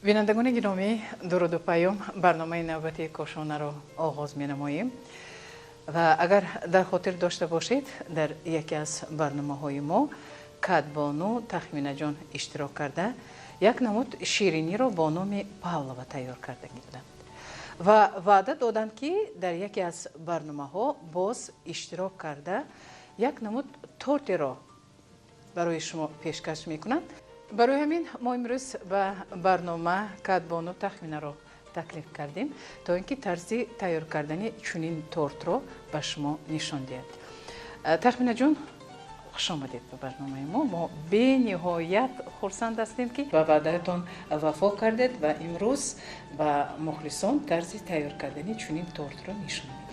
Бинандагони гиромӣ, дуруду паём, барномаи навбатии Кошонаро оғоз менамоем ва агар дар хотир дошта бошед, дар яке аз барномаҳои мо Кадбону Тахминаҷон иштирок карда, як намуд шириниро бо номи Павлова тайёр карда буданд ва ваъда доданд, ки дар яке аз барномаҳо боз иштирок карда, як намуд тортеро барои шумо пешкаш мекунанд. Барои ҳамин мо имрӯз ба барнома Кадбону Тахминаро таклиф кардем, то ин ки тарзи тайёр кардани чунин тортро ба шумо нишон диҳад. Тахминаҷон, хуш омадед ба барномаи мо. Мо бениҳоят хурсанд ҳастем, ки ба ваъдаатон вафо кардед ва имрӯз ба мухлисон тарзи тайёр кардани чунин тортро нишон медиҳед.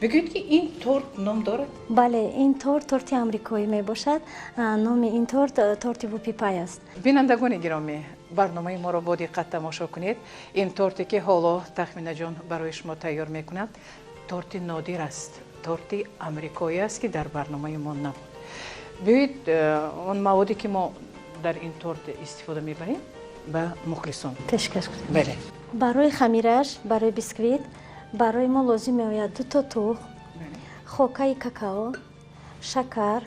Бигӯед, ки ин торт ном дорад? Бале, ин торт торти амрикоӣ мебошад. Номи ин торт торти whoopie pie аст. Бинандагони гиромӣ, барномаи моро бо диққат тамошо кунед. Ин торте, ки ҳоло Тахминаҷон барои шумо тайёр мекунад, торти нодир аст, торти амрикоӣ аст, ки дар барномаи мо набуд. Биёед, он маводе, ки мо дар ин торт истифода мебарем, ба мухлисон пешкаш кунем. Бале. Барои хамираш, барои бисквит барои мо лозим меояд дуто тухм, хокаи какао, шакар,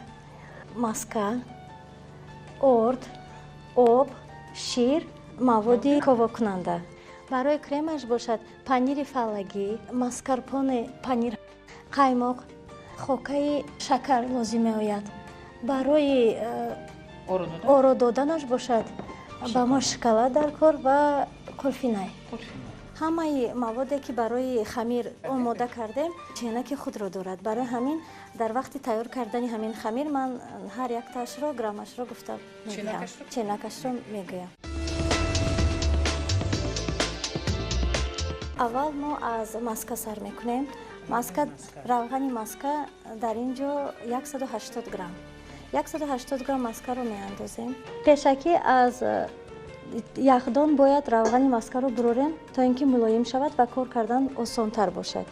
маска, орд, об, шир, маводи ковокунанда. Барои кремаш бошад панири фаллагӣ, маскарпоне, панир, қаймоқ, хокаи шакар лозим меояд. Барои оро доданаш бошад ба мо шоколад дар кор ва қулфинай. Ҳамаи маводе, ки барои хамир омода кардем, ченаки худро дорад. Барои ҳамин дар вақти тайёр кардани ҳамин хамир ман ҳар яктаашро граммашро гуфта медиҳам, ченакашро мегӯям. Аввал мо аз маска сар мекунем. Маска, равғани маска дар ин ҷо 180 грамм, 180 грамм маскаро меандозем. Пешакӣ аз яхдон бояд равғани маскаро бурорем, то ин ки мулоим шавад ва кор кардан осонтар бошад.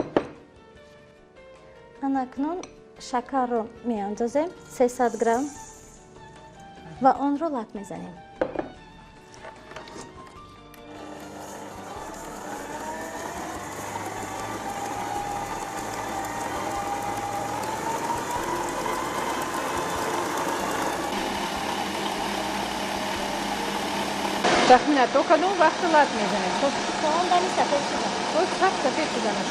Анакнун шакарро меандозем, 300 грамм, ва онро лат мезанем. Тахмина, то кадом вақт лат мезанед? То он дами сафед шудан. То саб сафед шуданаш.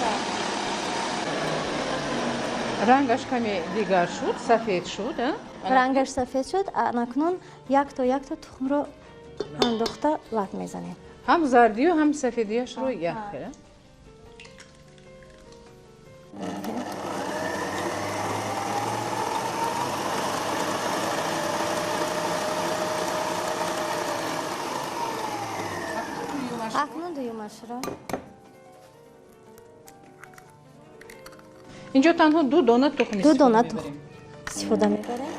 Рангаш каме дигар шуд, сафед шуд. Рангаш сафед шуд. Анакнун якто якто тухмро андохта лат мезанем. Ҳам зардию, ҳам сафедияшро як. Акнун дуюмашро. Инҷо танҳо ду дона тухм. Ду дона тухм истифода мебарем.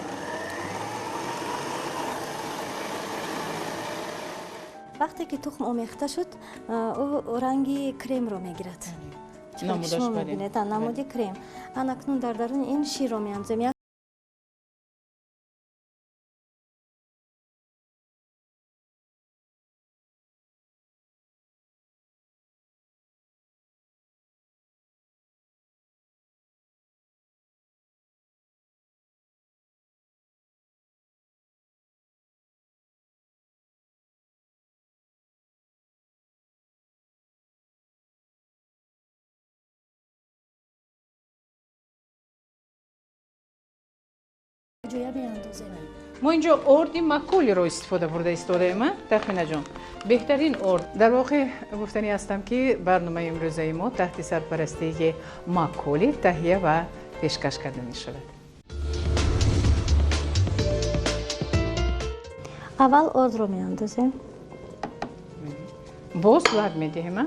Вақте ки тухм омехта шуд, ӯ ранги кремро мегирад. Шумо мебинед, намуди крем. Анакнун дар даруни ин ширро меандозем. Ҷоя меандозем. Мо инҷо орди Маколиро истифода бурда истодаем, Тахминаҷон, беҳтарин орд. Дар воқеъ гуфтанӣ ҳастам, ки барномаи имрӯзаи мо таҳти сарпарастии Маколи таҳия ва пешкаш карда мешавад. Аввал ордро меандозем. Боз лат медиҳем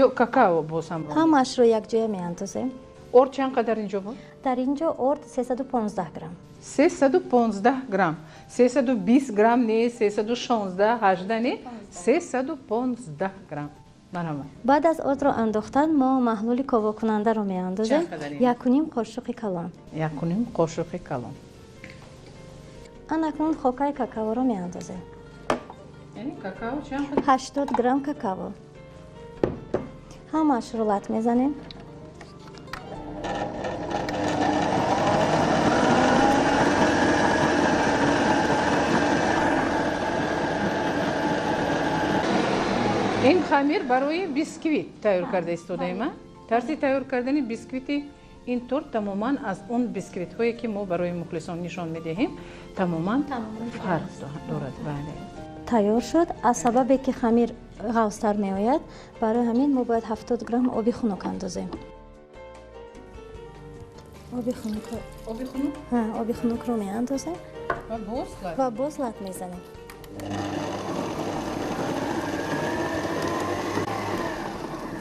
ё какао боз ҳам? Ҳамаашро якҷоя меандозем. Орд чанд қадар инҷо буд? Дар инҷо орд 315 грамм. 315 грамм, 320 грамм не, 316, 18 не, 315 грамм. Марҳамат. Баъд аз ордро андохтан мо маҳлули ковокунандаро меандозем, 1,5 қошуқи калон. 1,5 қошуқи калон. Анакнун хокаи какаоро меандозем. Яъне какао чанд? 80 грамм какао. Ҳамаашро лат мезанем. Ин хамир барои бисквит тайёр карда истодаем. Тарзи тайёр кардани бисквити ин торт тамоман аз он бисквитҳое, ки мо барои мухлисон нишон медиҳем, тамоман фарқ дорад. Бале. Тайёр шуд. Аз сабабе ки хамир ғафзтар меояд, барои ҳамин мо бояд 70 грамм оби хунук андозем. Оби хунукро Оби хунук? Оби хунукро меандозем ва боз лат. Ва боз лат мезанем.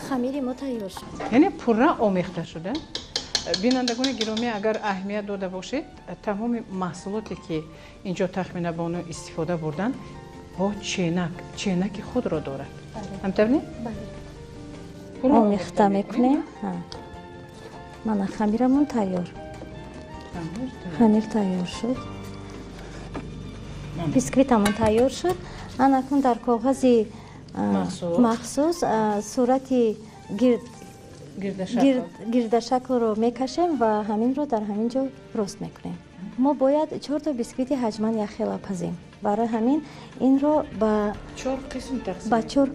Хамири мо тайёр шуд. Яъне пурра омехта шуда. Бинандагони гиромӣ, агар аҳамият дода бошед, тамоми маҳсулоте, ки инҷо Тахмина бону истифода бурданд, бо ченак, ченаки худро дорад. Ҳамтавр не? Омехта мекунем. Мана, хамирамон тайёр, хамир тайёр шуд, бисквитамон тайёр шуд. Анакун дар коғази махсус сурати гирдашаклро мекашем ва ҳаминро дар ҳамин ҷо рост мекунем. Мо бояд чорто бисквити ҳаҷман якхела пазем. Барои ҳамин инро ба чор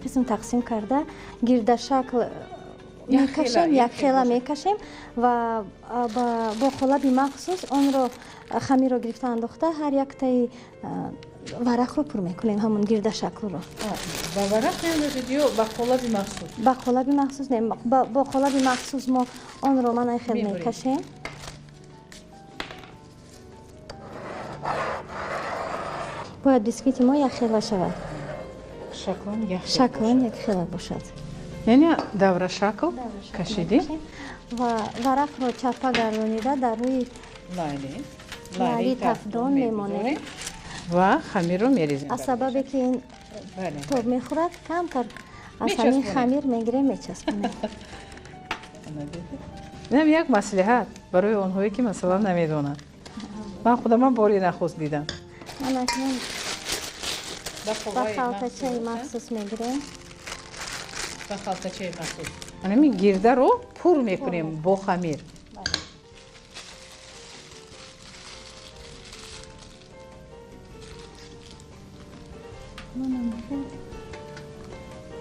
қисм тақсим карда, гирдашакл мекашем, якхела мекашем ва бо қолаби махсус онро хамирро гирифта андохта, ҳар яктаи варақро пур мекунем, ҳамон гирдашаклро. Ба варақ меандозед ё ба қолаби махсус? Ба қолаби махсус не, бо қолаби махсус мо онро мана хел мекашем. Бояд бисквити мо якхела шавад. Шаклан якхела бошад. Яъне даврашакл кашидем ва варақро чаппа гардонида дар рӯи лаъли тафдон мемонем ва хамирро мерезем. Аз сабабе ки ин тоб мехӯрад, камтар аз ҳамин хамир мегирем, мечаспонем. Инам як маслиҳат барои онҳое, ки масалан намедонанд. Ман худаман бори нахуст дидам. Ба халтачаи махсус мегирем. Ба халтачаи махсус анами гирдаро пур мекунем бо хамир.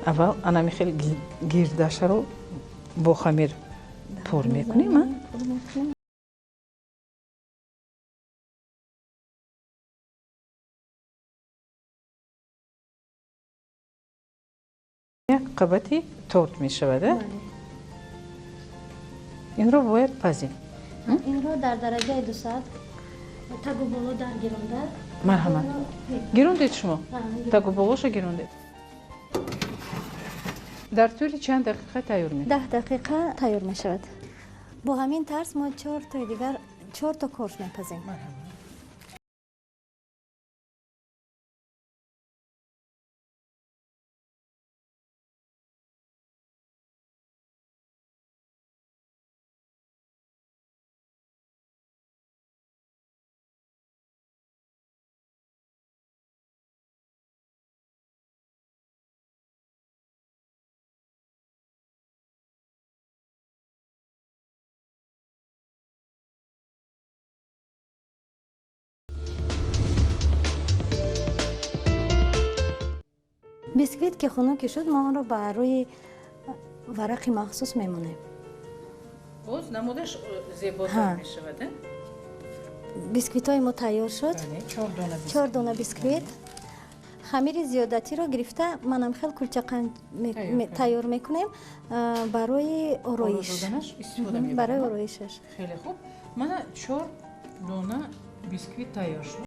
Аввал анами хел гирдашаро бо хамир пур мекунем. Як қабати торт мешавад. Инро бояд пазем. Инро дар дараҷаи 200 тагу боло дар гиронда. Марҳамат, гирондед шумо, тагу болоша гирондед. Дар тӯли чанд дақиқа тайёр мешавад? 10 дақиқа тайёр мешавад. Бо ҳамин тарз мо чортои дигар, чорто корж мепазем. Бисквит ки хунуки шуд, мо онро ба рӯи варақи махсус мемонем. Боз намудаш зеботар мешавад. Бисквитҳои мо тайёр шуд. Чор дона бисквит. Хамири зиёдатиро гирифта, манам хел кулчақанд тайёр мекунем барои ороиш, барои ороишаш. Хеле хуб, мана чор дона бисквит тайёр шуд.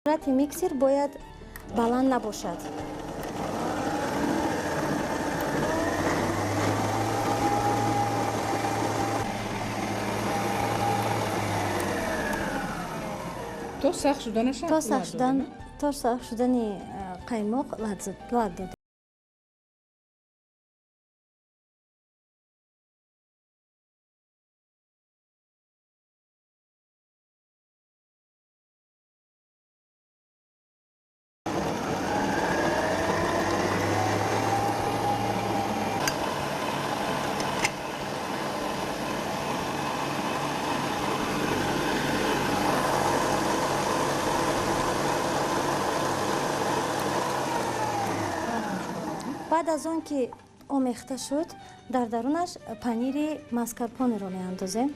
Суръати миксер бояд баланд набошад. То сахт шуданаш? То сахт шудани қаймоқ лат додем. Баъд аз он ки омехта шуд, дар дарунаш панири маскарпонеро меандозем.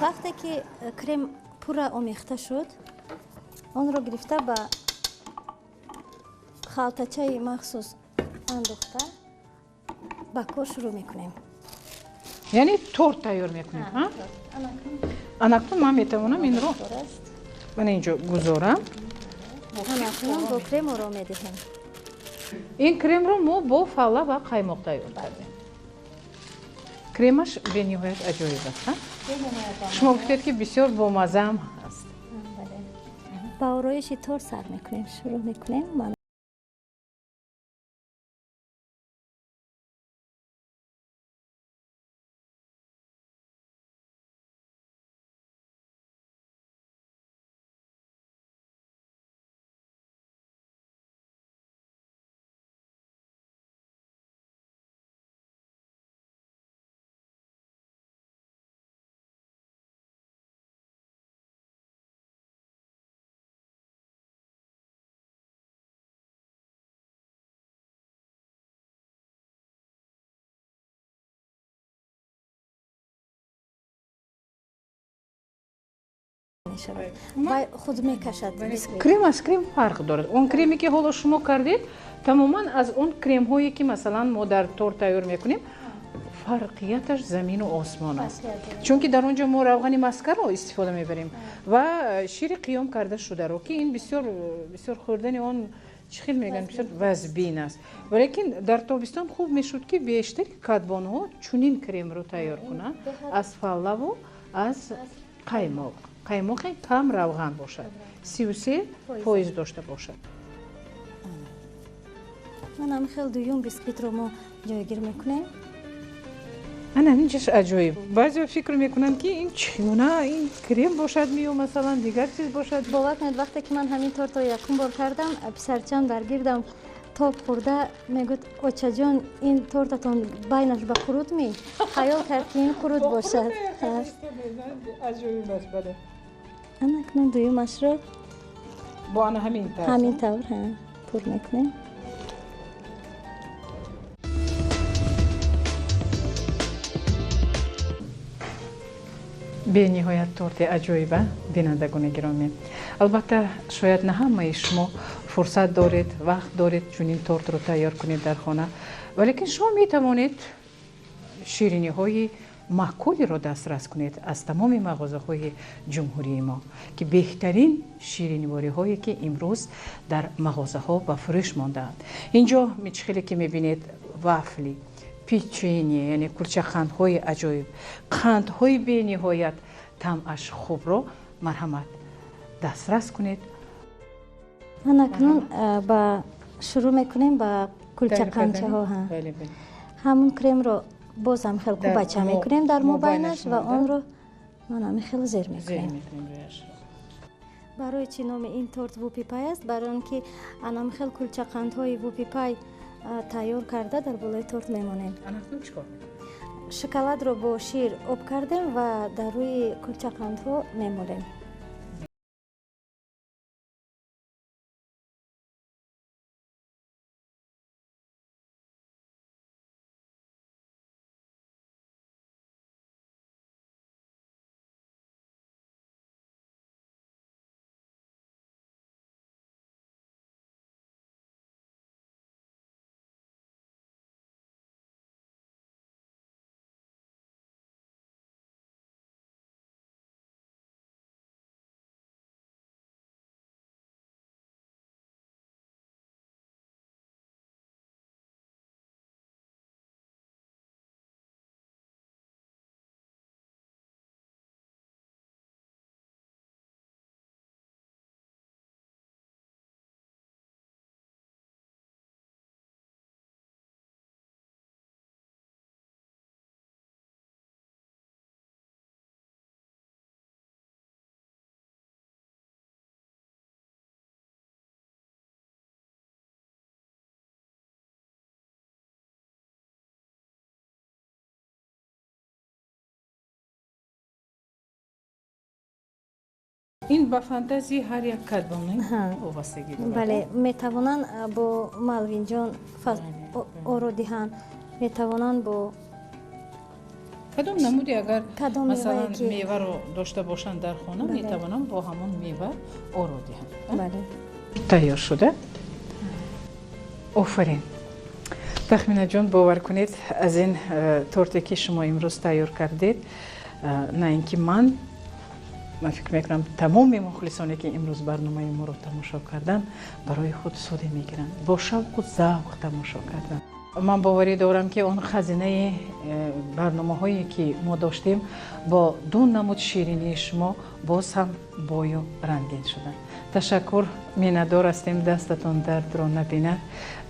Вақте ки крем пурра омехта шуд, онро гирифта ба халтачаи махсус андохта ба кор шурӯъ мекунем. Яъне торт тайёр мекунем? Анакун ман метавонам инро мана инҷо гузорам. Анакун бо крем оро медиҳем. Ин кремро мо бо фалла ва қаймоқ тайёр кардем. Кремаш бениҳоят аҷоиб аст. Шумо гуфтед, ки бисёр бомаззаам аст. Ба ороиши торт сар мекунем, шурӯъ мекунем. Вай худ мекашад. Крем аз крем фарқ дорад. Он креме ки ҳоло шумо кардед, тамоман аз он кремҳое ки масалан мо дар торт тайёр мекунем, фарқияташ замину осмон аст. Чунки дар он ҷо мо равғани маскаро истифода мебарем ва шири қиём карда шударо, ки ин бисёр бисёр хӯрдани он чӣ хел мегӯянд, бисёр вазбин аст. Валекин дар тобистон хуб мешуд, ки бештари кадбонҳо чунин кремро тайёр кунанд аз фаллаву аз қаймоқ. Қаймоқи кам равған бошад, 33% дошта бошад. Манам хел дуюм бисквитро мо ҷойгир мекунем. Ана инҷаш аҷоиб. Баъзеҳо фикр мекунанд, ки ин чӣ гуна ин крем бошад миё масалан дигар чиз бошад. Бовар кунед, вақте ки ман ҳамин тортро якум бор кардам, писарчам дар гирдам тоб хӯрда мегӯяд: очаҷон, ин тортатон байнаш ба қурут ми? Хаёл кард, ки ин қурут бошад. Аҷоиб аст, бале. Анакунун дуюмашро бо ана ҳамин тавр, ҳамин тавр пур мекунем. Бениҳоят торти аҷоиба, бинандагони гиромӣ. Албатта, шояд на ҳамаи шумо фурсат доред, вақт доред чунин тортро тайёр кунед дар хона, валекин шумо метавонед шириниҳои маъқулеро дастрас кунед аз тамоми мағозаҳои ҷумҳурии мо, ки беҳтарин ширинвориҳое ки имрӯз дар мағозаҳо ба фурӯш мондаанд. Инҷо чӣ хеле ки мебинед, вафли, печенье, яъне кулчақандҳои аҷоиб, қандҳои бениҳоят тамъаш хубро марҳамат дастрас кунед. Анакнун ба шурӯъ мекунем ба кулчақандчаҳо. Ҳамун кремро бозам хел кубача мекунем дар мобайнаш ва онро ман ҳамин хел зер мекунем. Барои чӣ номи ин торт вупипай аст? Барои он ки анам хел кулчақандҳои вупипай тайёр карда дар болои торт мемонем. Шоколадро бо шир об кардем ва дар рӯи кулчақандҳо мемолем. Ин ба фантазии ҳар як кадбонуи вобастагӣ дорад. Бале, метавонанд бо малвинҷон оро диҳанд, метавонанд бо кадом намуди, агар масалан меваро дошта бошанд дар хона, метавонанд бо ҳамон мева оро диҳанд. Тайёр шуда. Офарин, Тахминаҷон, бовар кунед, аз ин торте, ки шумо имрӯз тайёр кардед, на ин ки ман фикр мекунам, тамоми мухлисоне, ки имрӯз барномаи моро тамошо карданд, барои худ суде мегиранд, бо шавқу завқ тамошо карданд. Ман боварӣ дорам, ки он хазинаи барномаҳое, ки мо доштем, бо ду намуд ширинии шумо боз ҳам бою рангин шуданд. Ташаккур, миннатдор ҳастем, дастатон дардро набинад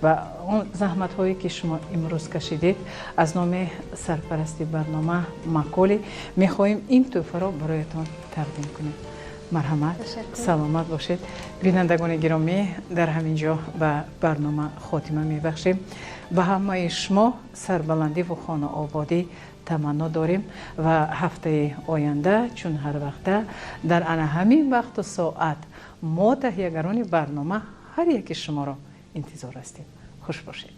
ва он заҳматҳое, ки шумо имрӯз кашидед, аз номи сарпарасти барнома Маколи мехоҳем ин тӯҳфаро бароятон тақдим кунем. Марҳамат, саломат бошед. Бинандагони гиромӣ, дар ҳамин ҷо ба барнома хотима мебахшем. Ба ҳамаи шумо сарбаландиву хонаободӣ таманно дорем ва ҳафтаи оянда, чун ҳар вақта, дар ана ҳамин вақту соат мо, таҳиягарони барнома, ҳар яки шуморо интизор ҳастем. Хуш бошед.